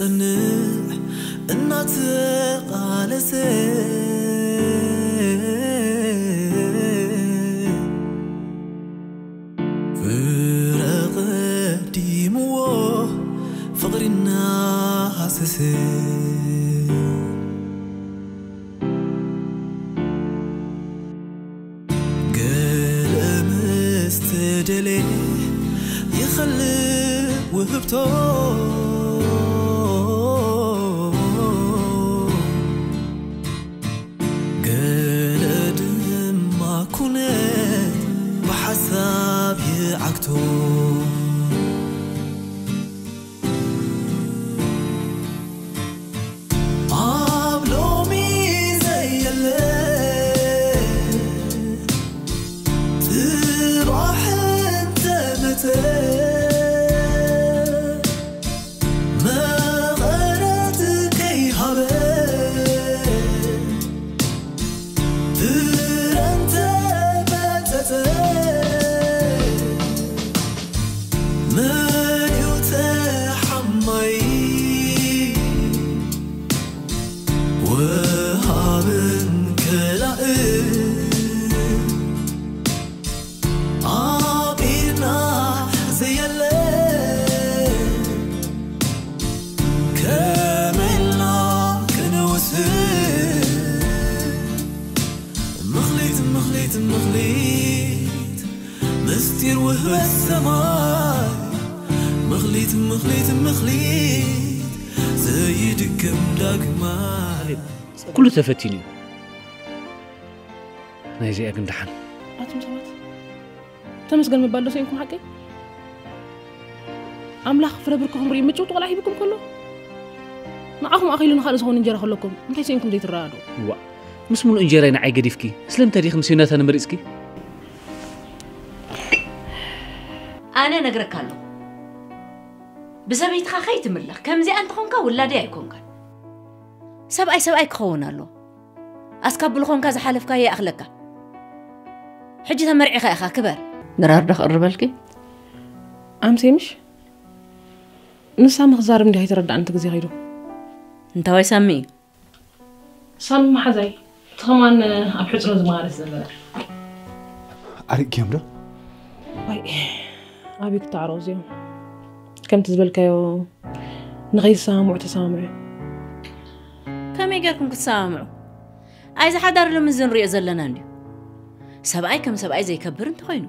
ጽንዕ እናተቓለሰ ፍረ ቀዲምዎ ፍቕሪ እናሃሰሰ ገለ ምስ ተደልየ ይኸልእ ውህብቶ ገለ ድማ ኩነት ብሓሳብ ይዓግቶ ኣብ ሎሚ ዘየለ ጽባሕ እንተመጸ መቐረት ከይሃበ ፍረ እንተመጸጸ መን እዩ ተሓማይ ወሃብን ከላእን ኣቢና ዘየለ ከመልና ክንውስን ምኽሊት ምኽሊት ምኽሊት ምስጢር ውህበት ሰማይ ምኽሊት ምኽሊት ምኽሊት ዘይድገም ዳግማይ ኩሉ ተፈቲኑ እዩ። ናይዚኣ ግን ደሓን። ኣቱም ሰባት፣ ተመስገን ምባል ዶ ሰኢንኩም ሓቀይ? ኣምላኽ ፍረ ብርክኹም ርኢ ምጭውጡ ቆልዓ ሂብኩም ከሎ፣ ንዓኹም ኣኺሉ ንኻልእ ዝኸውን እንጀራ ከለኩም፣ እንታይ ሰኢንኩም ዘይትረዳድኡ? ዋ፣ ምስ ምሉእ እንጀራይ ንዓይ ገዲፍኪ፣ ስለምንታይ ዲኺ ምስ ዮናታን መሪጽኪ? ኣነ ነግረካ ኣለኹ። ብሰበይትኻ ከይትምለኽ፣ ከምዚኣ እንተኾንካ ውላደይ ኣይኮንካን። ሰብኣይ ሰብኣይ ክኸውን ኣሎ። ኣስካብ ብልኾንካ ዝሓለፍካዮ ይኣኽለካ። ሕጂ ተመርዒኻ ኢኻ፣ ክበር። ድራር ዶ ክቕርበልኪ? ኣምሴ ምሽ? ንሳ ምኽዛርብ እንዲያ ኣይተረዳእን እቲ ግዜ ኸይዱ። እንታዋይ ሳሚ እዩ? ሳሚ መሓዛይ፣ እቲ ኸማን ኣብ ሕጽኖ ዝመላለስ ዘለና። ኣሪግዮም ዶ? ዋይ፣ ኣበይ ክተዓረቑ እዚኦም? ከምቲ ዝበልካዮ፣ ንኸይሰማምዑ ተሰማምዑ። ከመይ ጌርኩም ክትሰማምዑ? ኣይ፣ እዚ ሓዳር ሎሚ እዚ ንሪኦ ዘለና እንድዩ። ሰብኣይ ከም ሰብኣይ ዘይከብር እንተኾይኑ፣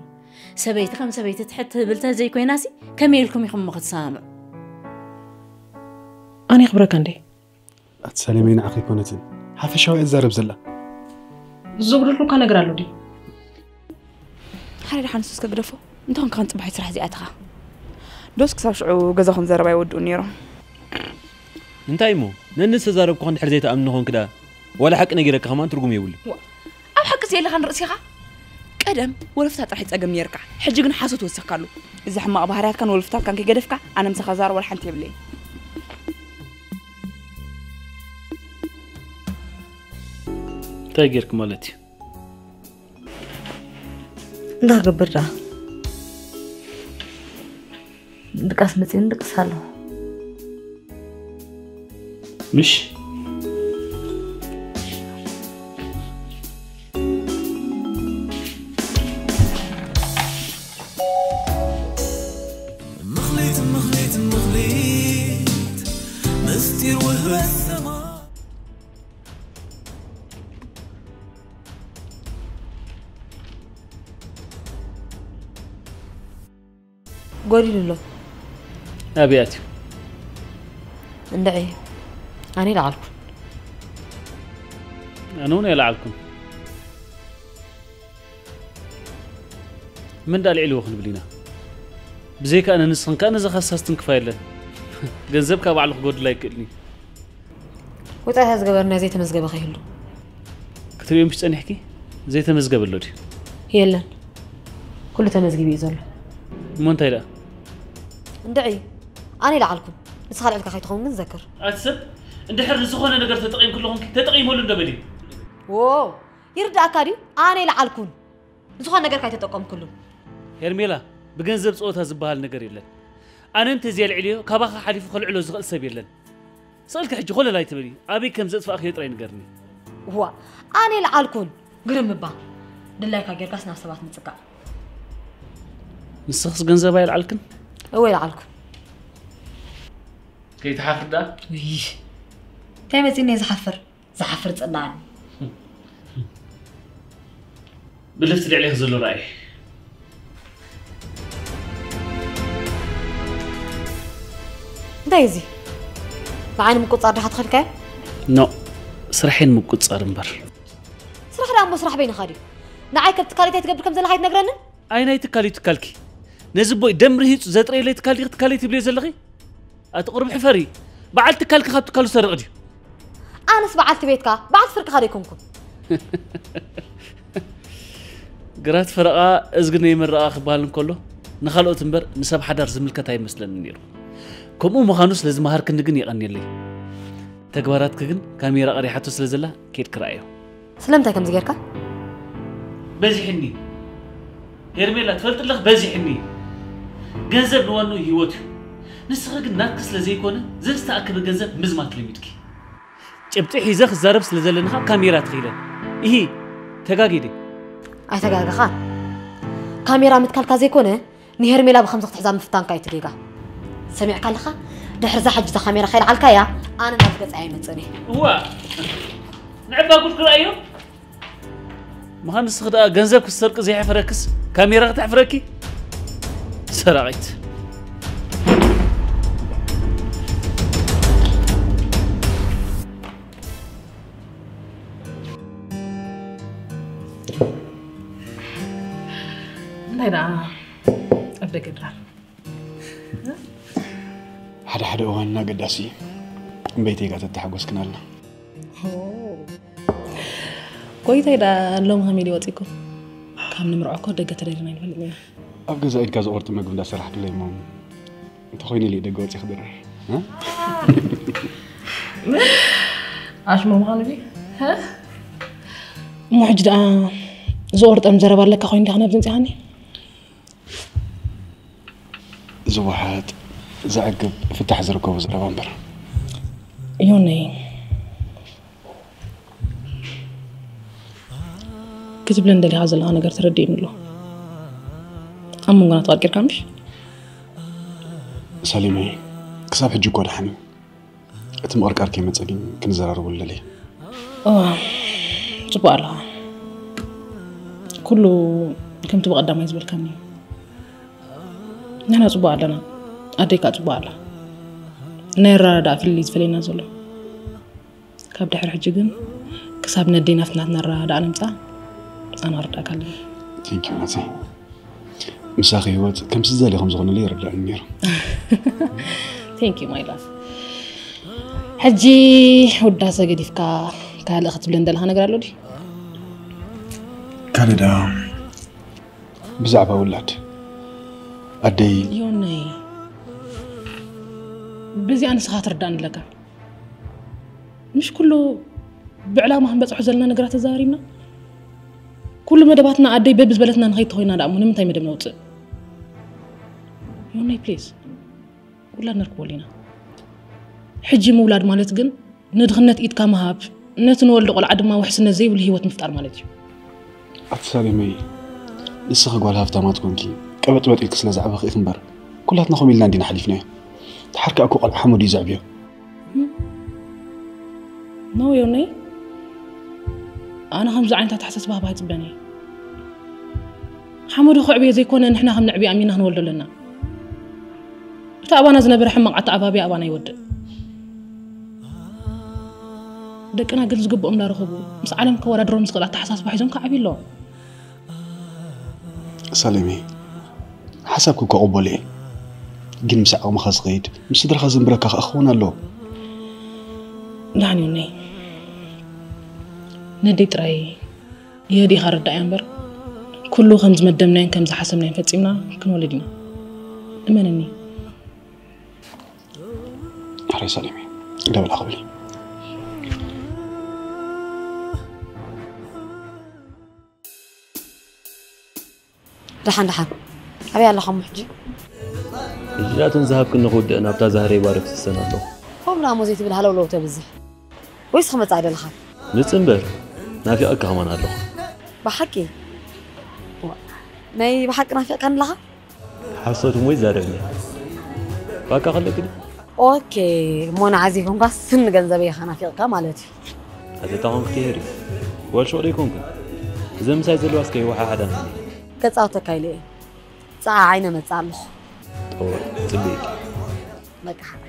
ሰበይቲ ከም ሰበይቲ ትሕት ትብል ተዘይኮይናሲ፣ ከመይ ኢልኩም ኢኹም እሞ ክትሰማምዑ? ኣነ የኽብረካ እንዴ? ኣቲ ሰለመይ ንዓኺ ኣይኮነትን፣ ሓፈሻዊ እያ ትዛረብ ዘላ። ዝብርር እኳ ነገር ኣሎ ድዩ? ሓደ ደሓን ንሱ እስከ ግደፎ። እንተኾንካ ከን ጽባሕ ስራሕ እዚኣትኻ። ዶስ ክሳብ ሽዑ ገዛኹም ዘረባ ይወድኡ ነይሮም። እንታይ እሞ? ነኒ ዝተዛረብኩኻ እንድሕር ዘይትኣምኒ ኾንኪ ደኣ፣ ዋላ ሓቂ ነጊረኪ ከማን ትርጉም የብሉን። ዋ፣ ኣብ ሓቂ ዘየለኻን ርእሲኻ? ቀደም ወለፍታ ጥራሕ ይጸገም ነይርካ። ሕጂ ግን ሓሶት ወሰኽካሉ። እዚ ሕማቕ ባህርያትካን ወለፍታትካን ከይገደፍካ፣ ኣነ ምሳኻ ዛረብ ዋላ ሓንቲ የብለይን። እንታይ ጌርክ ማለት እዩ? እንታይ ክገብር ደኣ? ድቃስ መጺኡኒ ድቅስ ኣለኹ። ምሽ? ምኽሊት፣ ምኽሊት፣ ምኽሊት፣ ምስጢር ውህበት ሰማይ። ጎዲሉ ኣሎ። ኣበይ ኣትዩ? እንድዒ፣ ኣነ ይለዓልኩን። ኣነ እውን ኣይለዓልኩን። መን ደኣ ኣልዒልዎ ክንብል ኢና? ብዘይካ ኣነ ንስኽን ከኣ ነዚ ኻሳ ዝትንክፋ የለን። ገንዘብ ካብ ባዕሉ ክጎድል ኣይክእልን እዩ። ወጻኢታት ዝገበርናዮ ዘይተመዝገበ ከይህሉ። ክትርእዮ ምሽ ጸኒሕኪ? ዘይተመዝገበ ኣሎ ድዩ? የለን። ኩሉ ተመዝጊቡ እዩ ዘሎ። እሞ እንታይ ደኣ? እንድዒ፣ ኣነ ይለዓልኩን። ንስኻ ልዕልካ ከይትኸውን ግን ዘክር። ኣቲ ሰብ፣ እንድሕር ንዝኾነ ነገር ተጠቒምክሉ ኾንኪ፣ ተጠቒመሉ እንዶ በሊ። ዎ፣ ይርድኣካ ድዩ? ኣነ ይለዓልኩን። ዝኾነ ነገር ካይተጠቀምክሉ። ሄርሜላ፣ ብገንዘብ ጸወታ ዝበሃል ነገር የለን። ኣነ እንተዘየልዕልዮ፣ ካባኻ ሓሊፉ ከልዕሎ ዝኽእል ሰብ የለን። ስቕልኪ ሕጂ ኮለል ኣይትበሊ። ኣበይ ከም ዘጥፋእክዮ ጥራይ ንገርኒ። እዋ ኣነ ይልዓልኩን ግርም እባ ድላይካ ጌርካስ ናብ ሰባት ምጽቃዕ። ንስኽስ ገንዘብ ኣይልዓልክን? እወ ይልዓልኩ። ከይትሓፍር ደኣ። ውይ እንታይ መጺኒ ዝሓፍር ዝሓፍር ጽላኒ። ብልፍቲ ልዕሌኺ ዘሎ ራእይ። እንታይ እዚ ንዓይኒ ምቁጻር ድሓ ትኸልካዮ? ኖ፣ ስራሕን ምቁጻር እምበር። ስራሕ ደኣ እሞ ስራሕ በይንኻ ድዩ? ንዓይ ከብ ትካል እንታይ ትገብር ከም ዘለኻ ኣይትነግረንን? ኣይ ናይ ትካል እዩ ትካልኪ። ነዚ ቦይ ደም ርሂጹ ዘጥረየለይ ትካል ዲኺ ትካለይ ትብልዮ ዘለኺ? ኣቲ ቁሩብ ሕፈሪ። በዓል ትካልኪ ካብ ትካሉ ሰርቕ ድዩ? ኣነስ በዓልቲ ቤትካ በዓልቲ ፍርቅኻ ደይኮንኩን። ግራት ፈረቓ እዝጊ ነይምረቓ ክበሃል እንከሎ ንኻልኦት እምበር ንሰብ ሓዳር ዝምልከት ኣይመስለኒ ነይሩ። ከምኡ ምዃኑ ስለ ዝመሃርክኒ ግን የቐንየለይ። ተግባራትኪ ግን ካሜራ ቀሪሓቶ ስለ ዘላ ኬድኪ ረኣዮ። ስለምንታይ ከምዚ ጌርካ? በዚሕኒ ሄርሜላ ትፈልጢ ኣለኺ በዚሕኒ። ገንዘብ ንዋንኡ ህይወት እዩ። ንስኺ ግን ናትኪ ስለ ዘይኮነ ዘዝተኣከበ ገንዘብ ምዝማት ለሚድኪ። ጭብጢ ሒዘ ክዛረብ ስለ ዘለኒ ኸኣ ካሜራ ተኺለ። ኢሂ ተጋጊየ ድየ? ኣይተጋገኻን። ካሜራ ምትካልካ ዘይኮነ ንሄርሜላ ብኸምዚ ክትሕዛ ምፍታንካ እዩ እቲ ጌጋ። ሰሚዕካ ኣለኻ? ድሕሪ እዛ ሕጂ እዛ ካሜራ ከይልዓልካያ ኣነ ናብ ገጽ ኣይመጽእን እየ። እዋ ንዕባ ጉድ ክረኣዮ። ምዃን ንስኺ ደኣ ገንዘብ ክትሰርቂ ዘይሕፍረክስ ካሜራ ክተሕፍረኪ? ሰራቒት። እንታይ ደኣ ኣብ ደገ ድራር? ሓደ ሓደ እዋን ኣገዳሲ እዩ። እምበይተይ ጋር ተተሓጎስክን ኣልና። ጎይታይ ደኣ ሎም ከመይ ድዩ ወፂኩም? ካብ ንምርዖ እኮ ደገ ተደሪና ይንፈልጥ ኢና። ኣብ ገዛ ኢድካ ዝቆርጥ መግቢ እንዳሰራሕክለይ እሞ እንተኾይኑ ኢለ ደገ ወፂ ክድርር። ኣሽሙ ምዃኑ ድዩ? እሞ ሕጂ ደኣ ዝቆርጠም ዘረባ ኣለካ ኮይኑ ዲኻ ናብ ዘምፅኻኒ? ዝወሓጥ ዘዕግብ ፍታሕ ዝርከቦ ዘረባ እምበር። ዮነይ ክትብለን ደሊኻ ዘለኻ ነገር ተረዲእኒ ኣሎ። ኣብ መንጎና ተቐርቂርካ ምሽ? ሰሊመይ ክሳብ ሕጂ እኮ ደሓን እዩ። እቲ ምቕርቃር ከይመፀ ግን ክንዘራረበሉ ደለየ። እዋ፣ ፅቡቕ ኣለኻ። ኩሉ ከምቲ ብቐዳማይ ዝበልካኒ እዩ። ንሕና ፅቡቕ ኣለና፣ ኣደይ ከዓ ፅቡቕ ኣላ። ናይ ኣረዳድኣ ፍልልይ ዝፈለየና ዘሎ ካብ ድሕሪ ሕጂ ግን ክሳብ ነደይ ናፍትናትና ኣረዳድኣ ነምፃ ኣነ ክርዳእካ ኣለኒ። ቴንኪዩ ናተይ። ምሳኺ ህይወት ከምሲ ዝደልየ ከም ዝኾነለይ ይርዳእኒ ነይሩ። Thank you my love። ሕጂ ውዳሰ ገዲፍካ ካልእ ክትብለን ደለኻ ነገር ኣሎ ድዩ? ካልእ ደኣ ብዛዕባ ውላድ ኣደይ ዮነይ፣ በዚኣ ንስኻ ትርዳእኒ ኣለካ። ምሽ ኩሉ ብዕላማ ክንበፅሖ ዘለና ነገራት ተዛሪብና ኩሉ መደባትና ኣደይ በቢ ዝበለትና ንኸይድ ተኾይና ደኣ እሞ ንምንታይ መደብ ነውፅእ? ዮነይ ፕሊዝ ውላድ ነርክበሉ ኢና። ሕጂ ምውላድ ማለት ግን ንድኽነት ኢድካ ምሃብ ነቲ ንወልዶ ቆልዓ ድማ ውሕስነት ዘይብሉ ህይወት ምፍጣር ማለት እዩ። ኣቲ ሳሌመይ ንስኺ ጓል ሃፍታማት ኮንኪ ቀበጥበጥ ኢልኪ ስለ ዘዕበኺ ኢኺ እምበር ኩላትና ከምኡ ኢልና እንዲና ሓሊፍናዮ። ደሓር ከኣ እኮ ቆልዓ ሓመዱ እዩ ዘዕብዮ። ኖ ዮነይ ኣነ ከምዚ ዓይነት ኣተሓሳስባ ካብ ኣይፅበን እየ። ሓመዱ ከዕብዮ ዘይኮነ ንሕና ከም ነዕብዮ ኣሚና ክንወልዶ ኣለና። እቲ ኣባና ዝነበረ ሕማቕ ኣተኣባብያ ኣባና ይወድእ። ደቅና ግን ዝግብኦም እንዳረኸቡ ምስ ዓለም ከወዳድሮም ዝኽእል ኣተሓሳስባ ሒዞም ክዓብዩ ኣለዎም። ሰለሜ ሓሳብኪ እኮ ቅቡል እየ፣ ግን ምስ ዓቕምኻ ዝኸይድ ምስ ስድራኻ ዘንብረካ ከኣ ክኸውን ኣለዎ። ዳኒ ነይ ነደይ ጥራይ የህዲኻ ርዳእያ እምበር ኩሉ ከም ዝመደብናዮን ከም ዝሓሰብናዮን ፈጺምና ክንወልድ ኢና። እመነኒ። ሕራይ ሰለሜ ደብላ ክብል ደሓን ደሓን ኣበይ ኣለኻ እሞ ሕጂ? እዚኣተን ዝሃብክኒ ክውድእ ናብታ ዛህረይ ባርክ ስሰን ኣለኹ። ከምኡ ላሞ ዘይትብል ሃለውለው ተብዝሕ። ወይስ ክመጽእ ኣይደለኻን? ምጽእ እምበር፣ ናፊቐካ ከማን ኣለኹ። ብሓቂ? ዋ፣ ናይ ብሓቂ ናፊቕካኒ ኣለኻ? ሓሶት እሞ ይዛረብኒ። ባካ ከለክኒ? ኦኬ፣ እሞ ንዓዚ ይኹንካ ስኒ ገንዘበይ ኢኻ ናፊቕካ ማለት እዩ። ኣተታኹም ክትሄሪ። ዋልሾ ደይኮንኩን። እዘን ምሳይ ዘለዋ እስከ ይወሓሓዳን። ከጻወተካ ኢለ እየ። ጸዓ ዓይነ መጽእ ኣለኹ። ጥሩ፣ ጽቡቕ። በቃ ሓራይ።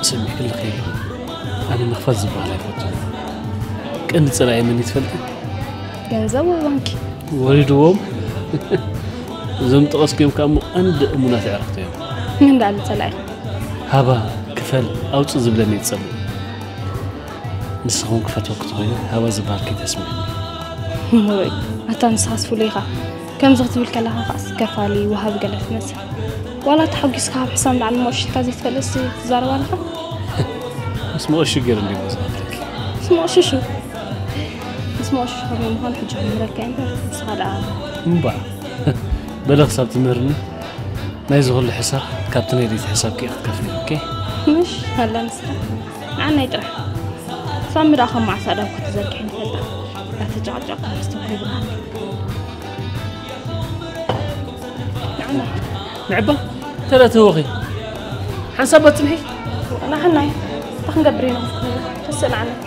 ስምዒ ክልኽ የብሉ። ኣነ መኽፈት ዝበሃል ኣይፈቱን። ቀንዲ ጸላኢ መን እዩ ትፈልጢ? ገንዘብ ወይ ባንኪ? ወሪድዎም። እዞም ጠቐስክዮም ከኣ እሞ ቀንዲ እሙናት ኣዕሩኽቲ እዮም። ምን እንዳለ ጸላኢኹም? ሃባ፣ ክፈል፣ ኣውጽእ ዝብለኒ ይጸምእ። ንስኻ እውን ክፈትወኪ ተኾይነ ሃባ ዝበሃል ከይተስምዕኒ። እሞይ፣ ኣታ ንስኻስ ፍሉይ ኢኻ። ከምዚ ክትብል ከለኻ ከኣስ ከፋሊ፣ ወሃቢ ገለ ትመስል። ዋላ ተሓጒስካ ካብ ሕሳብ ንላዕሊ መቑሽሽካ ዘይትፈልጥሲ ትዛረብ ኣለኻ? ምስ መቑሽሽ ገይረ እንድየ ዝመስለኪ። ምስ መቑሽሹ? ምስ መቑሽሽ ከመይ ምዃኑ ሕጂ ክምህረካ እየ እምበር፣ ንስኻ ደኣ እምባ፣ በለ ክሳብ ትምህርኒ፣ ናይዚ ኩሉ ሕሳብ ካብቲ ናይ ደይቲ ሕሳብኪ ኢኺ ክትከፍልዮ፣ ኦኬ? ምሽ፣ ኣላ ንስኻ። ንዓናይ ጥራሕ። ሳሚ ደኣ ከም መዓስ ኣእዳውካ ተዘርጊሐን ይፈልጣ? እንዳተጨቕጨቕካ መስተንኮ ይብልሃኒ። ንዓናይ። ንዕባ፣ ተረትውኺ። ሓንሳብ ኣጽንሒ። ንዓናይ። እንታይ ክንገብር ኢና? ተስእ ንዓናይ።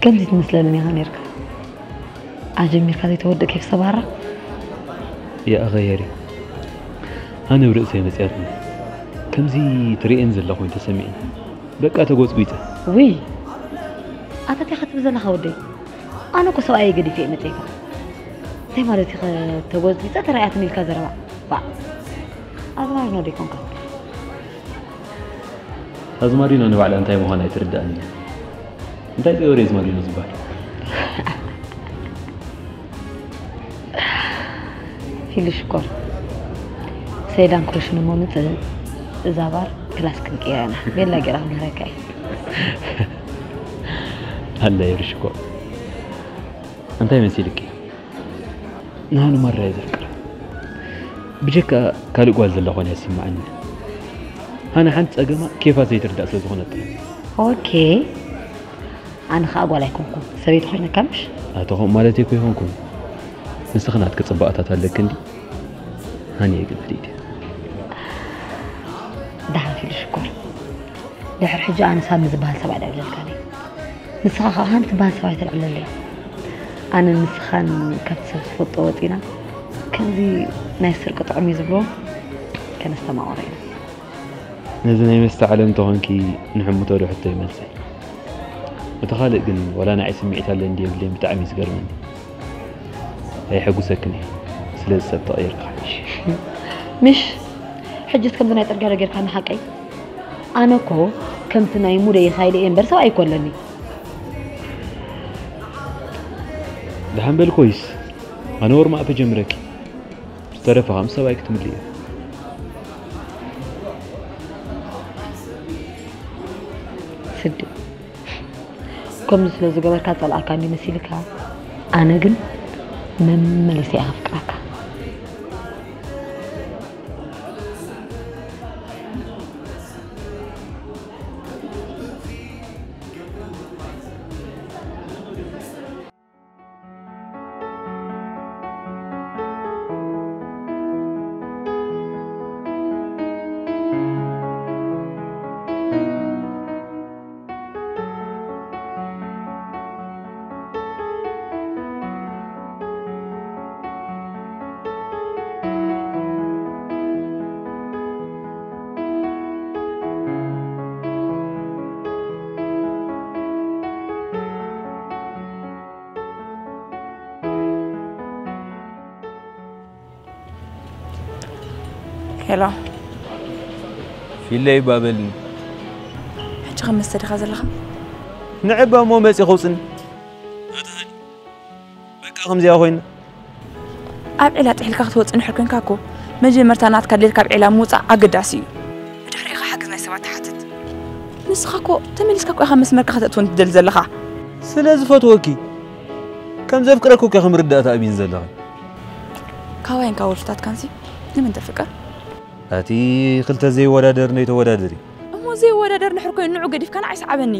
ከምዚ ትመስለኒ ኢኻ ነርካ። ኣጀሚርካ ዘይተወድእ ኬፍ ሰባራ። ይኣኸየሪ። ኣነ ብርእሰይ መጽያትኒ። ከምዚ ትርእየን ዘለኹ ተሰሚዕኒ። በቃ ተጎጽጒጸ። ውይ፣ ኣታ እንታይ ክትብል ዘለኻ ወደይ? ኣነ እኮ ሰብኣየይ ገዲፈ እየ መጺእካ። እንታይ ማለት እዩ ተጎጽጒጸ ተራእያትኒ ኢልካ ዘረባ? ባዕ። ኣዝማሪኖ ዶ ይኮንካ? ኣዝማሪኖ ንባዕላ እንታይ ምዃና ኣይትርድኣን እያ። እንታይ ጸወር ኣዝማሪኖ ዝበሃል? ፊሊ ሽኮር። ሰይዳን ክሩሽን እሞ ምጽእ፣ እዛ ባር ክላስ ክንቅይራ ኢና። ቤላ ጌራ ክንህረካ እዩ። ኣላ የሪ ሽኮር። እንታይ መሲልኪ? ንሃኑ ማራ እየ ዘፍቅራ። ብጀካ ካልእ ጓል ዘላ ኾነ ይስምዓኒ። ሃና ሓንቲ ጸገማ ኬፋ ዘይትርዳእ ስለ ዝኾነት ጥራይ። ኦኬ። ኣነ ኸኣ ጓል ኣይኮንኩን፣ ሰበይቲ ኮይነካ ምሽ? ኣቶ ኸም ማለት እኮ ይኾንኩን። ንስኺ ናትኪ ጽባቐታት ኣለኪ እንዲ። ሃኒ ግን ኣዲድ። ደሓን ፊል ሽኮር። ድሕሪ ሕጂ ኣነ ሳሚ ዝበሃል ሰብ ኣይደዕብለልካን እየ። ንስኻ ኸኣ ሃኒ ትበሃል ሰብ ኣይተልዕለለይ። ኣነ ንስኻን ካብቲ ሰብ ዝፈልጦ ወጺና ከምዚ ናይ ስርቂ ጥዑም እዩ ዝብልዎ ከነስተማቕሮ ኢና። ነዚ ናይ መስተ ዓለም እንተኾንኪ ንሕምቶ ዶ ሕቶ ይመልሰይ። እቲ ካልእ ግን ወላ ንዓይ ስምዒት ኣለኒ ድዩ የብለይን ብጣዕሚ እዩ ዝገርመኒ። ኣየሐጉሰክን እዩ። ስለዚ ሰብ ተቐይርካ ሓይሽ። ምሽ ሕጅስ ከምዚ ናይ ጽርግያ ዶ ጌርካኒ ሓቀይ? ኣነ እኮ ከምቲ ናይ ሙደይ ኻይደ እየ እምበር ሰብ ኣይኮለኒ። ደሓን በል ኮይስ ኣነ ወርማእ ከጀምረኪ። ዝተረፈ ከም ሰብኣይ ክትምልእ እየ። ስዲ ከምዚ ስለ ዝገበርካ ጸልኣካ እንዲ መሲልካ፣ ኣነ ግን መመሊሰ እየ ከፍቅረካ። ሄሎ። ፊለይ ባበልኒ። ሕጂ ከም መስተ ዲኻ ዘለኻ? ንዕባ እሞ መፂ ከውፅኒ። በቃ ከምዚኣ ኮይና። ኣብ ዒላ ጥሒልካ ክትወፅእ እንድሕር ኮንካ እኮ መጀመርታ ናትካ ድሌት ካብ ዒላ ምውፃእ ኣገዳሲ እዩ። ብድሕሪኡ ኢኻ ሓገዝ ናይ ሰባት ትሓትት። ንስኻ እኮ ተመሊስካ እኮ ኢኻ መስመርካ ከተእትወን ትደሊ ዘለኻ። ስለ ዝፈትወኪ ከም ዘፍቅረኪ እኮ ከም ርዳእታ ኣብይን ዘለኺ። ካባይን ካብ ወልፍታትካንሲ ንመን ተፍቅር? ኣቲ ክልተ ዘይወዳደር ነይተወዳደሪ። እሞ ዘይወዳደር ንሕር ኮይኑ ንዑ ገዲፍካ ንዓይ ሰዓበኒ።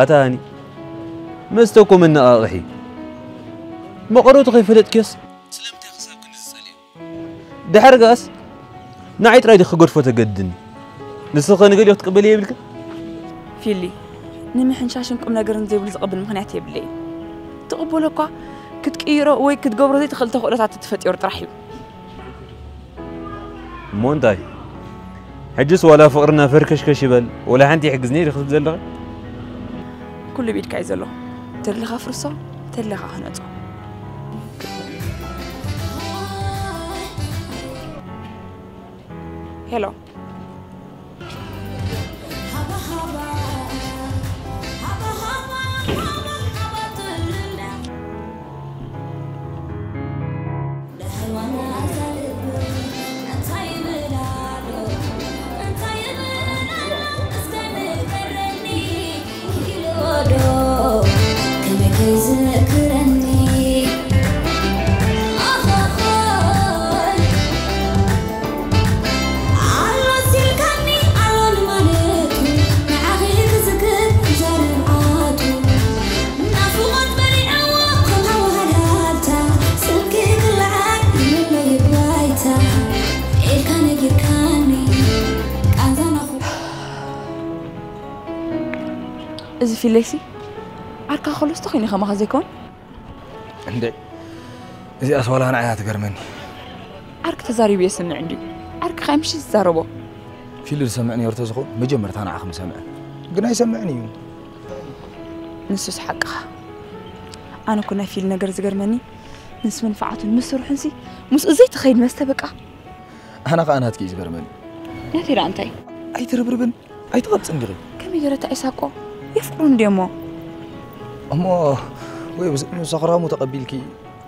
ኣታ ሃኒ መስተ እኮ መነቓቕሒ እዩ። መቐረቱ ከይፈለጥክዮስ ስለምንታይ ክሳብ ክንዲ ዝጸልዮ? ድሓር ከኣስ ንዓይ ጥራይ ድዩ ክገድፎ ተገድድኒ? ንስኺ ከ ንገሊኡ ክትቅበልዮ የብልክን? ፊሊ፣ ንምሕንሻሽን ቁም ነገርን ዘይብሉ ዝቕብል ምኽንያት የብለይን። ትቕበሎ እኳ ክትቅይሮ ወይ ክትገብሮ ዘይትኽእል ተኽእሎታት ተፈጢሩ ጥራሕ እዩ። እሞ እንታይ ሕጅስ ዋላ ፍቕርና ፈርከሽከሽ ይበል ወላ ሓንቲ ይሕግዝኒ ኢኺ ክትብል ዘለኺ? ኩሉ ብኢድካ እዩ ዘሎ። ተደለኻ ፍርሶ፣ ተደለኻ ክነጾ። ሄሎ። እዚ ፊለይሲ ዓርካ ከሎስ ተኾይኑ ከማኻ ዘይከውን እንደ እዚኣስ ዋላ ንዓያ ትገርመኒ። ዓርክ ተዛሪቡ የስምዕ እንድዩ። ዓርክ ኸምሽ ዝዛረቦ ፊሉ ዝሰምዕ ነይሩ ተዝኸውን መጀመርታ ንዓኹም ዝሰምዐ ግን ኣይሰምዕን እዩ። ንሱስ ሓቅኻ። ኣነ እኮ ናይ ፊል ነገር ዝገርመኒ ምስ መንፋዓቱን ምስ ስርሑንሲ ምስኡ ዘይትኸይድ መስተ በቃ። ኣነ ከዓ ናትኪ እዩ ዝገርመኒ። ናተይ ደኣ እንታይ? ኣይትርብርብን ኣይትቐብፅን ዲኺ? ከመይ ገይረ ተዒሳቆ? የፍቅሮ እንድዮ እሞ። እሞ ወይ ብስእኑ ሰኽራሙ ተቐቢልኪ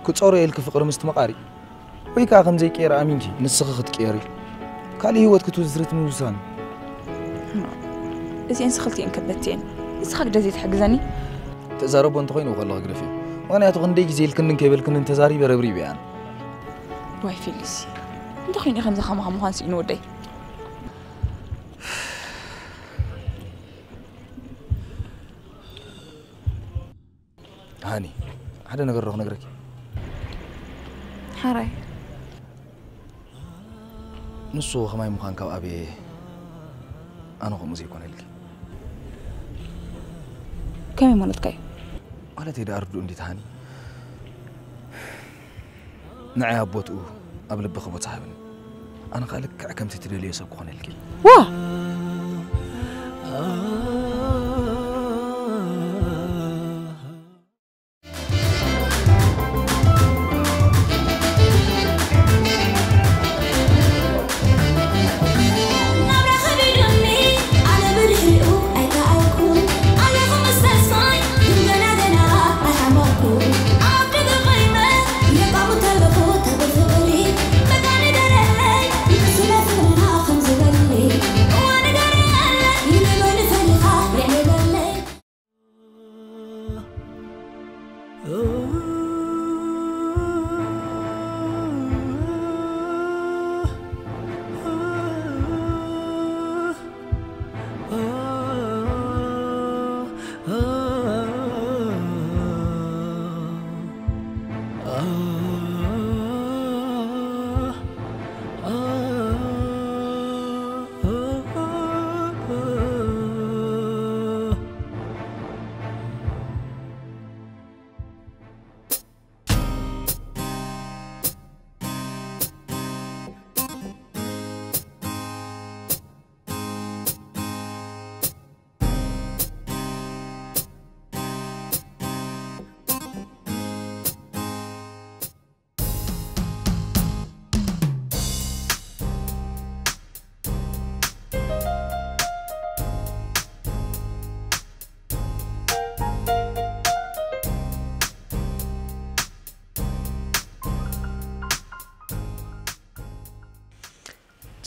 ክፀሮ የልኪ ፍቅሪ ምስቲ መቓሪ ወይ ከዓ ከምዘይቀየረ ኣሚንኪ ንስኺ ክትቀየሪ ካልእ ህይወት ክትውዝሪ ትምውሳን። እዚኤን ስኽልቲኤን ከበድቲ እየን። ንስኻ ግደ ዘይትሕግዘኒ? ትዛረቦ እንተኾይኑ ከለኺ ግደፍዮ። ምኽንያቱ ክንደይ ግዜ ኢልክንን ከይበልክንን ተዛሪበ ረብሪበ እየ ኣነ። ዋይ ፊሊሲ እንተኾይኑ ከምዚ ከማኻ ምዃን ስኢኑ ወደይ። ሃኒ ሓደ ነገር ዶ ክነግረኪ። ሓራይ ንሱ ከማይ ምዃን ካብ ኣበየ ኣነ ከምኡ ዘይኮነልኪ። ከመይ ማለትካ እዩ? ማለተይ ደኣ ርዱእ እንዲት ሃኒ። ንዓይ ኣብ ቦትኡ ኣብ ልብኺ ቦታ ሃብኒ። ኣነ ከኣ ልክዕ ከምቲ ትደልዮ ሰብ ክኾነልኪ። ዋ!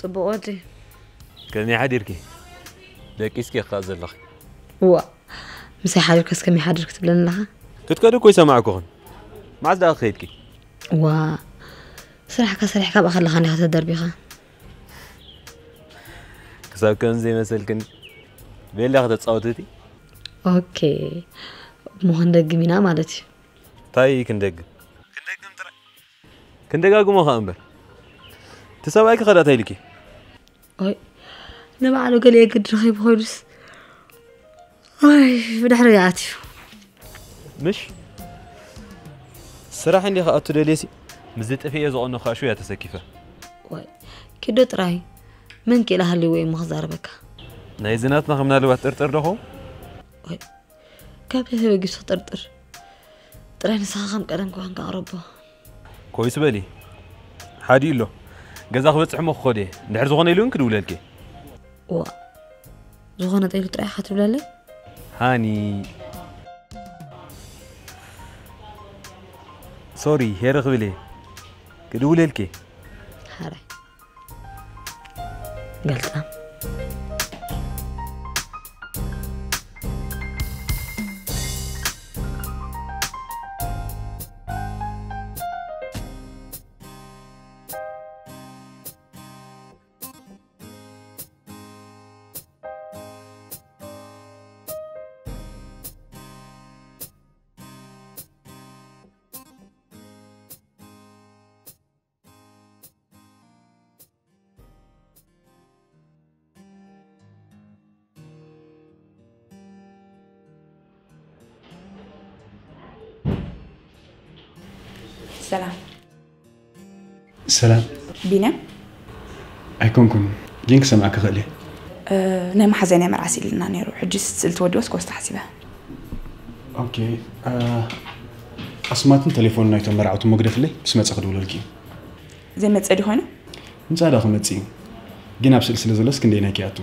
ጽቡቕ ወዲ። ከመይ ሓዲርኪ? ደቂስኪ ኢኻ ዘለኺ። ዋ፣ ምሳይ ሓዲርከስ ከመይ ሓዲርክ ትብለኒ ኣለኻ? ክትከዱ እኮ ይሰማዕኩኽን። መዓዝ ደኣ ከይድኪ? ዋ፣ ስራሕካ ሰሪሕካ ብኣኻ ኣለኻ እንዲኻ ተደርቢኻ። ክሳብ ከም ዘይመሰልክን ቤላ ከተጻወትቲ። ኦኬ፣ እሞ ክንደግም ኢና ማለት እዩ። እንታይ ክንደግም? ክንደግም ጥራይ። ክንደጋግሞ ኸኣ እምበር። እቲ ሰብኣይኪ ኸዳ እንታይ ኢልኪ? ኦይ፣ ንባዕሉ ገለ የግድ ረኺቡ ኮይኑስ። ኣይ፣ ብድሕሪ ይኣትዩ። ምሽ ስራሕ እንዲ ከኣቱ ደልየሲ ምስ ዝጥፍኤ ዝቐኖ ኻሹ እያ ተሰኪፈ። ወይ፣ ኪዶ ጥራይ። መን ክኢላ ሃልይዎ እዩ እሞ ክዛረበካ? ናይ ዝናትና ከም ናልባት ጥርጥር ዶ ኸውን? ወይ፣ ካብ ተበጊሱ ክጥርጥር። ጥራይ ንስኻ ከም ቀደም ክኾንካ ኣቕረቦ። ኮይስ በሊ። ሓዲ ኣሎ። ገዛ ክበጽሕ እሞ ክኸድ እየ። እንድሕር ዝኾነ ኢሉ እውን ክድውለልኪ። ዋ፣ ዝኾነ ጠይሉ ጥራይ ኢኻ ትብለለይ? ሃኒ። ሶሪ፣ ሄረ ክብል እየ። ክድውለልኪ። ሓራይ። ገልጣም። ሰላም ሰላም። ቢንያም፣ ኣይኮንኩን ግን ክሰምዓካ ክእል እየ። እ፣ ናይ መሓዘይ ናይ መርዓ ስኢልና ነይሩ። ሕጂ ስእሊ ትወድወስ ክወስዶ ሓሲበ። ኦኬ። እ፣ ኣስማትን ቴሌፎን ናይቶም መርዓውቲ መግደፍለይ ምስ መጸ ክድውለልኪ እዩ። ዘይመጸ ድዩ ኮይኑ? ምጻ ዳ ክመጽእ እዩ። ግን ኣብ ስእሊ ስለ ዘሎስ ክንደይ ናይኪ ኣቱ?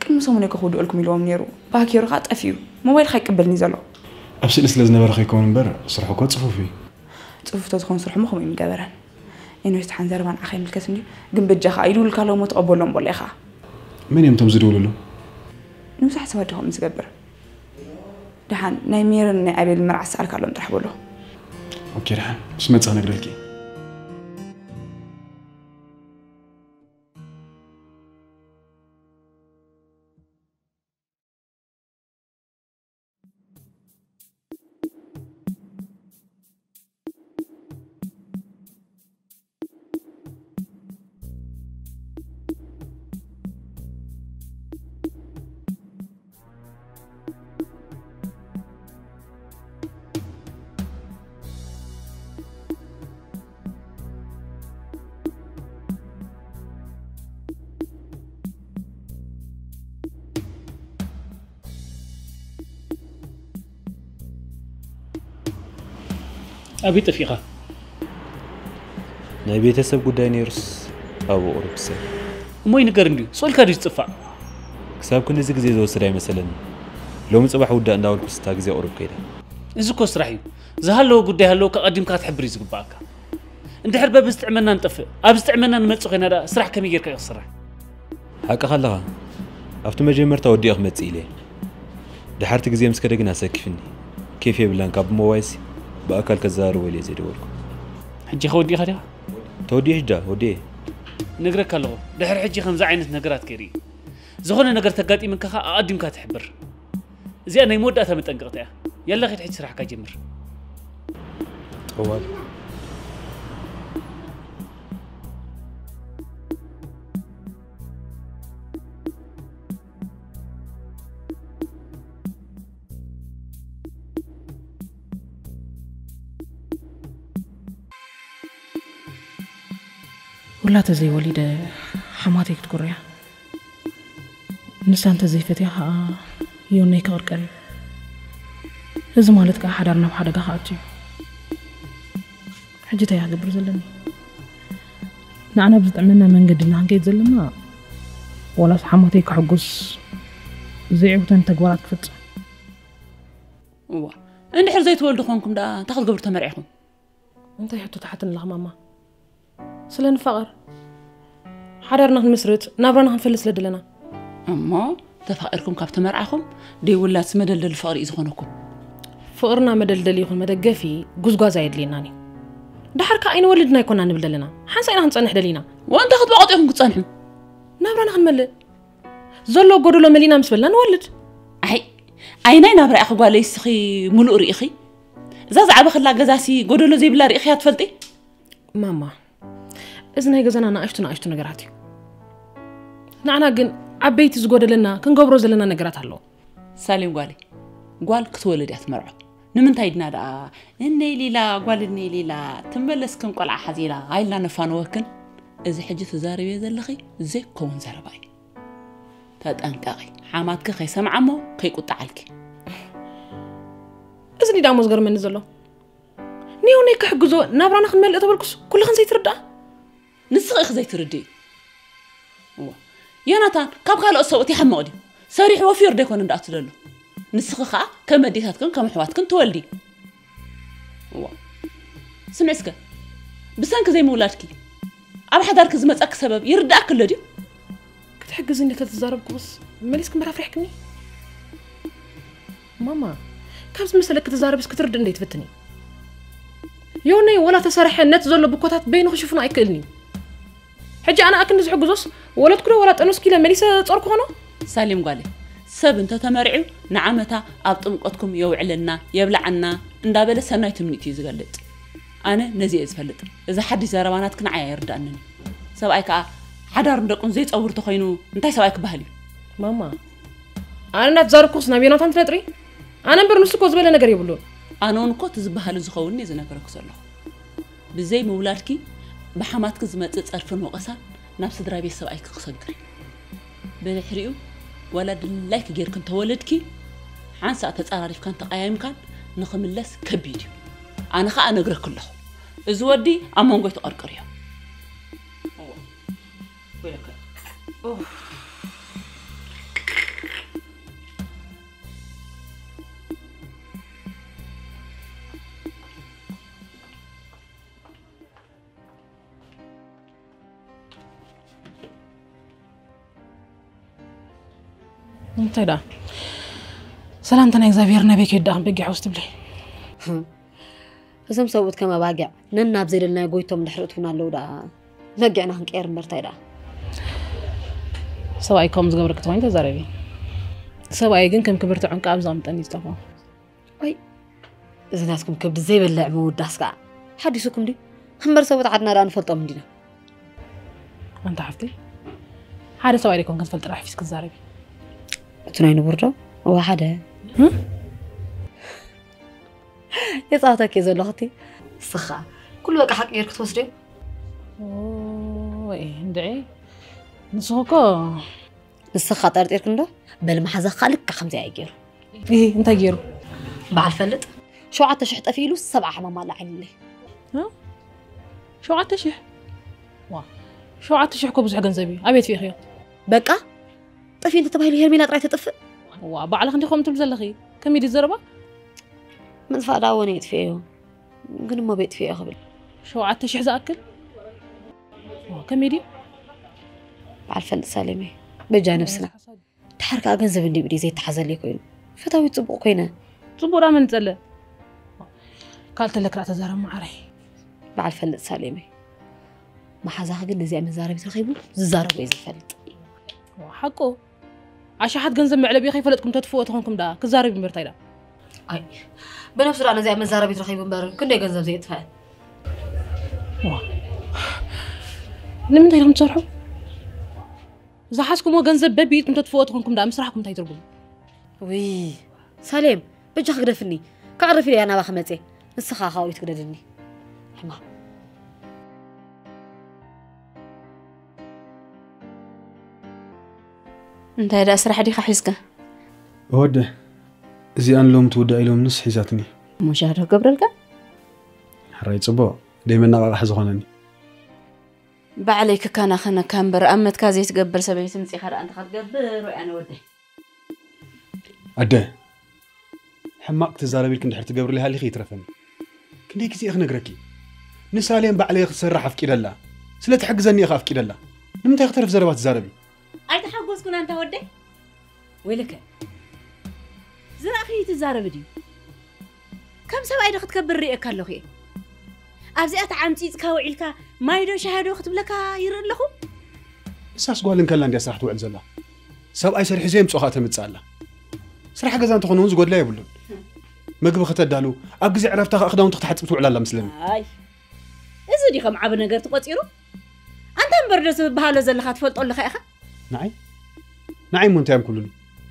ቅድሚ ሰሙን እኮ ክውድኦልኩም ኢልዎም ነይሩ። ባኪሩ ኸዓ ጠፊኡ። ሞባይል ኸይቅበልኒ ዘሎ። ኣብ ስእሊ ስለ ዝነበረ ከይከውን እምበር ስርሑ እኮ ጽፉፍ እዩ። ጽፉፍ ተዝኾን ስርሑ ምኹም እዩ ምገበረን። ኤንዌስ፣ ሓን ዘረባ ንዓኻ ይምልከት እንድዩ። ግን በጃኻ ይድውልካ ኣለዉ እሞ ተቐበሎም በሎ ኢኻ። መን እዮም እቶም ዝድውልሉ? ንብዙሓት ሰባት ዶ ከምኡ ዝገብር? ደሓን ናይ ሜርን ናይ ኣቤልን መርዓ ዝሰኣልካሎም ጥራሕ በሎ። ኦኬ፣ ደሓን ምስ መጻ ነግረልኪ። ኣበይ ጠፊእኻ? ናይ ቤተሰብ ጉዳይ ነይሩስ ኣብኡ ቁሩብ ክሰብ። እሞ ይንገር እንድዩ፣ ስቕ ኢልካ ድዩ ዝጥፋእ? ክሳብ ክንድዚ ግዜ ዝወስድ ኣይመሰለኒ። ሎሚ ጽባሕ ውዳእ እንዳበልኩስ እታ ግዜ ቁሩብ ከይዳ። እዚ እኮ ስራሕ እዩ። ዝሃለወ ጉዳይ ሃለወካ ኣቐዲምካ ክትሕብር እዩ ዝግብኣካ። እንድሕር በብዝጥዕመና ንጠፍእ፣ ኣብ ዝጥዕመና ንመጽእ ኮይና ደኣ ስራሕ ከመይ ጌርካ እዩ ክስራሕ? ሓቅኻ ኣለኻ። ኣብቲ መጀመርታ ወዲኤ ክመጽእ ኢለ እየ። ድሓርቲ ግዜ ምስ ከደ ግን ኣሰኪፍኒ። ኬፍ የብላን፣ ካብ ሞባይልሲ ብኣካል ከዘራርቦ ኢለ እየ ዘይደወልኩ። ሕጂ ከ ወዲእኻ ዲኻ? ተወዲኡ ሕጃ ወዲኤ። እነግረካ ኣለኹ፣ ድሕሪ ሕጂ ከምዚ ዓይነት ነገራት ከይርኢ። ዝኾነ ነገር ተጋጢምካ ኸኣ ኣቐዲምካ ትሕብር። እዚኣ ናይ መወዳእታ መጠንቀቕታ እያ። ያላ ኺድ ሕጂ ስራሕካ ጀምር። ጠዋል። ውላተ ዘይወሊደ ሓማተይ ክትኩርያ። ንሳ እንተ ዘይፈትያ ኸኣ ዮነይ ክቕርቀር እዩ። እዚ ማለት ከኣ ሓዳር ናብ ሓደጋ ክኣቱ እዩ። ሕጂ እንታይ እየ ክገብር ዘለኒ? ንዓና ብዝጥዕመና መንገዲ ኢና ክንከይድ ዘለና፣ ዋላስ ሓሞተይ ከሐጉስ ዘይዕውተን ተግባራት ክፍጽም? እዋ፣ እንድሕር ዘይትወልዱ ኮንኩም ደኣ እንታይ ክትገብሩ ተመርዒኹም? እንታይ ሕቶ ትሓትኒ ኣለኺ ማማ? ስለ ንፋቐር። ሓዳርና ክንምስርት፣ ናብራና ክንፈልጥ ስለ ደለና። እሞ ተፋቒርኩም ካብ ተመርዓኹም፣ ደይ ውላድስ መደልደሊ ፍቕሪ እዩ ዝኾነኩም። ፍቕርና መደልደሊ ይኹን መደገፊ ጉዝጓዝ ኣየድልየናን እዩ። ደሓር ከኣ ኣይንወልድን ኣይኮና ንብል ደለና። ሓንሳእ ኢና ክንጸንሕ ደሊና። ወንታ ክትበቐጡ ኢኹም ክትጸንሑ። ናብራና ክንመልእ። ዘሎ ጎደሎ መሊና ምስ በልና ንወልድ። ኣይ፣ ኣይ ናይ ናብራ ኢኺ ጓለይ እስኺ ምሉእ ርኢኺ። እዛ ዝዓበኽላ ገዛሲ ጎደሎ ዘይብላ ርኢኺያ ትፈልጢ? ማማ፣ እዚ ናይ ገዛና ንኣሽቱ ንኣሽቱ ነገራት እዩ። ንዓና ግን ዓበይቲ ዝጎደለና ክንገብሮ ዘለና ነገራት ኣሎ። ሳሌም ጓለይ፣ ጓል ክትወልድ እያ ትመርዖ። ንምንታይ ድና ደኣ እነይ ሊላ፣ ጓል እነይ ሊላ፣ ትመለስ ከም ቆልዓ ሓዚላ፣ ኣይልና ነፋነወክን። እዚ ሕጂ ትዛረብዮ ዘለኺ ዘይከውን ዘረባ እዩ። ተጠንቀቒ፣ ሓማትኪ ከይሰምዓ እሞ ከይቁጣዓልኪ። እዚ ድዩ ደኣ እሞ ዝገርመኒ ዘሎ? ንዮነይ ክሕግዞ ናብራና ክንመልእ ተበልኩስ ኩልኽን ዘይትርድኣ? ንስኺ ኢኺ ዘይትርድኢ። እዋ። ዮናታን ካብ ካልኦት ሰብኡት ይሓምቕ ድዩ? ሰሪሑ ወፊሩ ዶ ይኮነ እንዳኣቱ ዘሎ? ንስኺ ኸኣ ከም ኣዴታትክን ከም ኣሕዋትክን ትወልዲ። እዋ። ስምዒ እስከ፣ ብሰንኪ ዘይምውላድኪ ኣብ ሓዳርኪ ዝመጻኪ ሰበብ ይርድኣኪ ኣሎ ድዩ? ክትሕግዝኒ እንተተዛረብኩስ መሊስኪ መራፍሪሕክኒ? ማማ፣ ካብ ዝመሰለኪ ትዛረብስ ክትርድእ እንደ ትፍትኒ። ዮነይ ወላ ተሰርሐ ነቲ ዘሎ ብኮታት በይኑ ክሽፍኖ ኣይክእልን እዩ። ሕጂ ኣነ ኣክንዲ ዝሕግዞስ ወለድኩ ዶ ወላ ጠነስኩ ኢለ መሊሰ ጾር ክኾኖ? ሳሌም ጓለይ፣ ሰብ እንተተመሪዑ ንዓመታ ኣብ ጥምቀትኩም የውዕለና የብልዓና እንዳበለ ሰናይ ትምኒት እዩ ዝገልጽ። ኣነ ነዚ እየ ዝፈልጥ። እዚ ሓድሽ ዘረባ ናትኪ ንዓይ ኣይርድኣንን እዩ። ሰብኣይ ከኣ ሓዳር ንደቁን ዘይጸውር ተኾይኑ እንታይ ሰብኣይ ክበሃል እዩ? ማማ፣ ኣነ እናተዛረብኩስ ናብ ዮናታን ትነጥሪ? ኣነ እምበር ንሱ እኮ ዝበለ ነገር የብሉን። ኣነ እውን እኮ እቲ ዝበሃል ዝኸውን እየ ዝነግረኪ ዘለኹ። ብዘይ ምውላድኪ ብሓማትኪ ዝመጽእ ጸርፍን ወቐሳን ናብ ስድራ ቤት ሰብኣይኪ ክሰግር እዩ። ብድሕሪኡ ዋላ ድላይኪ ጌርኪ እንተወለድኪ ሓንሳእ ተጻራሪፍካን ተቐያይምካን ንኽምለስ ከቢድ እዩ። ኣነ ኸኣ እነግረኪ ኣለኹ። እዚ ወዲ ኣብ መንጎይ ተቐርቅርዮ። እንታይ ደኣ? ሰላምታ ናይ እግዚኣብሔር ናበይ ከይዳ ከም በጊዕ ውስጥ ትብለይ? እዞም ሰብኡት ከም ኣባጊዕ ነናብ ዘይደልናዮ ጎይቶም ድሕሪ እትውና ኣለዉ ደኣ። መጊዕና ክንቀየር እምበር እንታይ ደኣ? ሰብኣይ ከም ዝገብረኪ ትኾይን ተዛረቢ። ሰብኣይ ግን ከም ክብርቲ ዕንቂ ኣብ ዘቐምጠኒ ዝጠፍኦ። ወይ፣ እዚ ናትኩም ከብዲ ዘይበልዕ ምውዳስ ከኣ ሓዲሱኩም ድዩ? እምበር ሰብኡት ዓድና ደኣ ንፈልጦም እንዲና። ኣንታ ሓፍቲ፣ ሓደ ሰብኣይ ደይኮንክን ትፈልጢ ሓፊስ ክትዛረቢ። እቲ ናይ ንቡር ዶ? እዋ ሓደ። ህም? የጻወተኪ ዘለኹ እቲ። ንስኻ ኩሉ በቃ ሓቂ ጌርክ ትወስድዮ? ወይ፣ እንድዒ። ንስኹ እኮ ንስኻ ጠርጢርክ እንዶ? በል መሓዛኻ ልክዕ ከምዚ ኣይ ገይሩ። እሂ፣ እንታይ ገይሩ? በዓል ፈልጥ። ሸውዓተ ሽሕ ጠፊ ኢሉ ሰብዓ ሕማም ኣላዒሉለይ። እ? ሸውዓተ ሽሕ? ዋ፣ ሸውዓተ ሽሕ እኮ ብዙሕ ገንዘብ እዩ። ኣበይ ኣጥፊእኽዮ? በቃ፣ ጠፊ እንተተባሂሉ ሄርሜላ ጥራይ ተጥፍእ? ዋ፣ ባዕልኽ እንዲኹም ትብል ዘለኺ። ከመይ ድዩ ዘረባ? ምጥፋእ ደኣ ወነ የጥፍኤዮ። ግን እሞ ቤት ፊኦ ክብል። ሸውዓተ ሽሕ ዝኣክል? ዋ፣ ከመይ ድዩ? በዓል ፈልጥ ሳሌመይ፣ በጃ ነብስና። ሓሳብ። ድሓር ከኣ ገንዘብ እንዲዩ ብዲ ዘይተሓዘለይ ኮይኑ። ፈታዊት ጽቡቕ ኮይነ። ጽቡቕ ደኣ መን ጸለ? ካልእ ተለክራ ተዛረብ መዓረይ። በዓል ፈልጥ ሳሌመይ። መሓዛኺ ግን ነዚኣ መዛረቢት ረኺቡ ዝዛረቦ እዩ ዝፈልጥ። ዋ፣ ሓቁ። ኣሽሓት ገንዘብ መዕለቢ ከይፈለጥኩም ተጥፍኦ ተኾንኩም ደኣ ክዛረብ እምበር እንታይ ደኣ? ኣይ፣ ብነብሱ ደኣ ነዚኣ መዛረቢት ረኺቡ እምበር ክንደይ ገንዘብ ዘየጥፍአ። ዋ። ንምንታይ ኢኹም ትሰርሑ? ዝሓዝኩምዎ ገንዘብ በቢኢድኩም ተጥፍኦ ተኾንኩም ደኣ ምስራሕኩም እንታይ ትርጉም? ውይ፣ ሳሌም፣ በጃኺ ግደፍኒ። ከዕርፍ ኢለ እያ ናባኺ መጽየ። ንስኻ ካብኡ ትግደድኒ። ሕማቕ። እንታይ ደኣ ስራሕ ዲኻ ሒዝካ? እወደ፣ እዚኣን ሎም ትውዳእ ኢሎምንስ ሒዛትኒ። እሞ ሻሂ ዶ ክገብረልካ? ሕራይ ጽቡቕ፣ ደይ መነቓቕሒ ዝኾነኒ። ባዕለይ ክከናኸነካ እምበር፣ ኣብ መትካ ዘይትገብር ሰበይቲ ምጺኻ ደኣ እንተ ክትገብር፣ ወይ ኣነ ወደይ። ኣደ፣ ሕማቕ ክትዛረብ ኢልኪ እንድሕር ትገብርለይ ሃሊኺ ይትረፈኒ። ክንደይ ግዜ እየ ክነግረኪ? ንሳሌም ባዕለይ ክትሰርሕ ኣፍቂደላ። ስለ ትሕግዘኒ እየ ኣፍቂደላ። ንምንታይ ክተርፍ ዘረባ ትዛረቢ? ኣይተሓጎስኩን ኣንታ ወደይ። ወይለከ ዝረእኺ ትዛረቢ ድዩ? ከም ሰብኣይ ዶ ክትከብር ርእየካ ኣለኹ እየ። ኣብዚኣ ተዓምፂፅካ ውዒልካ ማይ ዶ ሻሂ ዶ ክትብለካ ይርኢ ኣለኹ። እሳስ ጓል እንከላ እንድያ ስራሕ ትውዕል ዘላ። ሰብኣይ ሰሪሑ ዘየምፅኦ ከዓ ተምፅእ ኣላ። ስራሕ ገዛ እንተኾነ እውን ዝጎድላ የብሉን። ምግቢ ከተዳሉ፣ ኣብ ግዜ ዕረፍታ ከዓ ክዳውንቲ ክትሓፅብ ትውዕል ኣላ ምስለኒ። ኣይ እዚ ድዩ ከም ዓቢ ነገር ተቆፂሩ? ኣንታ እምበር ዶ ትበሃሎ ዘለኻ ትፈልጦ ኣለኻ ኢኻ? ንዓይ ንዓይ እሞ እንታይ እዮም ክብሉኒ?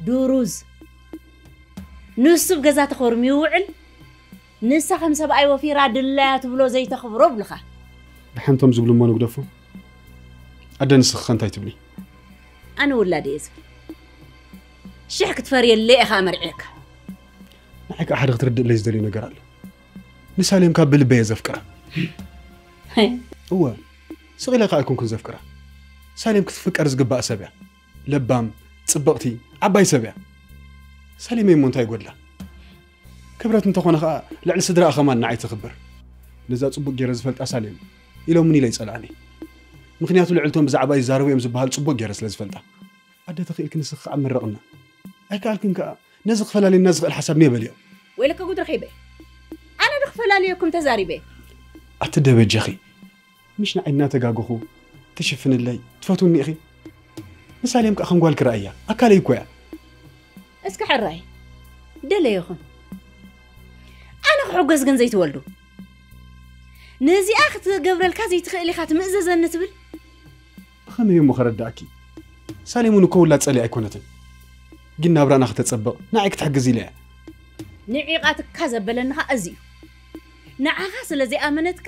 ድሩዝ ንሱ ብ ገዛ ተኾርሚ ይውዕል። ንሳ ከም ሰብኣይ ወፊራ ድላያ ትብሎ ዘይተኽብሮ ብልኻ። ብሓንቶም ዝብሉ እሞ ንግደፎም። ኣደ ንስኺ ከ እንታይ ትብሊ? ኣነ ውላድ እየ ዝብል። ሽሕ ክትፈርየለይ ኢኻ መርዕየካ። ንዓይ ከዓ ሓደ ክትርድእለይ ዝደልዮ ነገር ኣሎ። ንሳሌም ካብ ብልበይ እየ ዘፍቅራ። እወ፣ ስቕ ኢለ ከዓ ኣይኮንኩን ዘፍቅራ። ሳሌም ክትፍቀር ዝግባእ ሰብ እያ። ለባም፣ ጽብቕቲ፣ ዓባይ ሰብ እያ። ሳሌመይ እሞ እንታይ ይጎድላ? ክብረት እንተኾነ ከዓ ልዕሊ ስድራኣ ከማን ንዓይ ትኽብር። ነዛ ጽቡቕ ገይረ ዝፈልጣ ሳሌም ኢሎምኒ ኢለ ይጸልኣኒ። ምኽንያቱ ልዕልቶም ብዛዕባ ይዛረቡ እዮም ዝበሃል ጽቡቕ ገይረ ስለ ዝፈልጣ። ኣደ ተኽኢልኪ ንስኺ ከዓ መርቕና። ኣይከኣልክን ከዓ ነዚ ክፈላልየና ዝኽእል ሓሳብ ኔ በልዮ። ወይለከ ጉድ ረኺበ። ኣነ ዶ ክፈላልየኩም ተዛሪበ? ኣቲ ደበጀኺ፣ ምሽ ንዓይ እናተጋገኹ ትሽፍንለይ ትፈትውኒ ኢኺ። ንሳሌም ከዓ ከም ጓል ክረኣያ ኣካለይ እኮ እያ። እስከ ሕራይ ደለ ይኹን። ኣነ ክሕጎስ ግን ዘይትወልዱ። ነዚኣ ክትገብረልካ ዘይትኽእል ኢኻ ትምእዘዘኒ ትብል። ብኸመይ እሞ ከረዳእኪ? ሳሌም እውን እኮ ውላድ ጸልያ ኣይኮነትን። ግን ናብራና ክተጸብቕ ንዓይ ክትሕግዝ ኢለ እያ። ንዒቓትካ ዘበለኒ ኸኣ እዚ እዩ። ንዓኻ ስለ ዘይኣመነትካ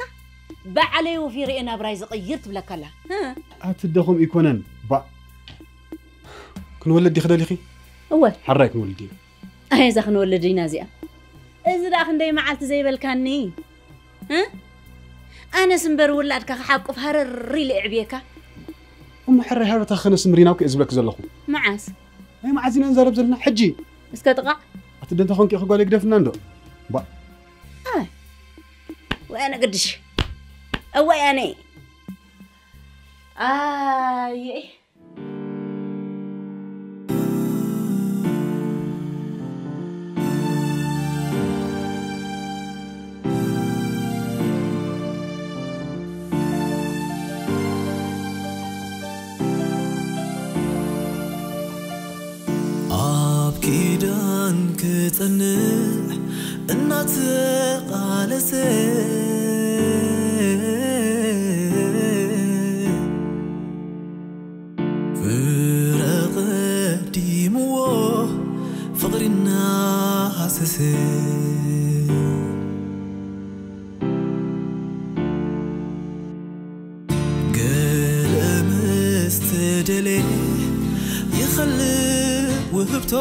ባዕለይ ወፊረ እየ ናብራይ ዝቕይር ትብለካ ኣላ። ኣቲ ደኹም ኣይኮነን። ባእ፣ ክንወልድ ዲኺ ደሊኺ? እወ። ሓራይ ክንወልድ ኢና። ኣይ እዛ ክንወልድ ኢና እዚኣ። እዚ ደኣ ክንደይ መዓልቲ ዘይበልካኒ? እ? ኣነስ እምበር ውላድካ ክሓቁፍ ሃረር ኢለ እዕብየካ። እሞ ሕራይ ሃረርታ ክነስ ምሪና እኮ እየ ዝብለኪ ዘለኹ። መዓስ? ናይ መዓስ ኢና ንዛረብ ዘለና? ሕጂ። እስከ ጥቓዕ። ኣቲ ደንታ ኾንኪ ኢኺ ጓለይ ግደፍና እንዶ። ባ። ኣይ። ወይ ኣነ ግድሽ። እዋይ ኣነ። ኣየ። ኣብ ኪዳን ክጸንዕ እናተቓለሰ ፍረ ቀዲምዎ ፍቕሪ እናሃሰሰ ገለ ምስ ተደልየ ይኸልእ ውህብቶ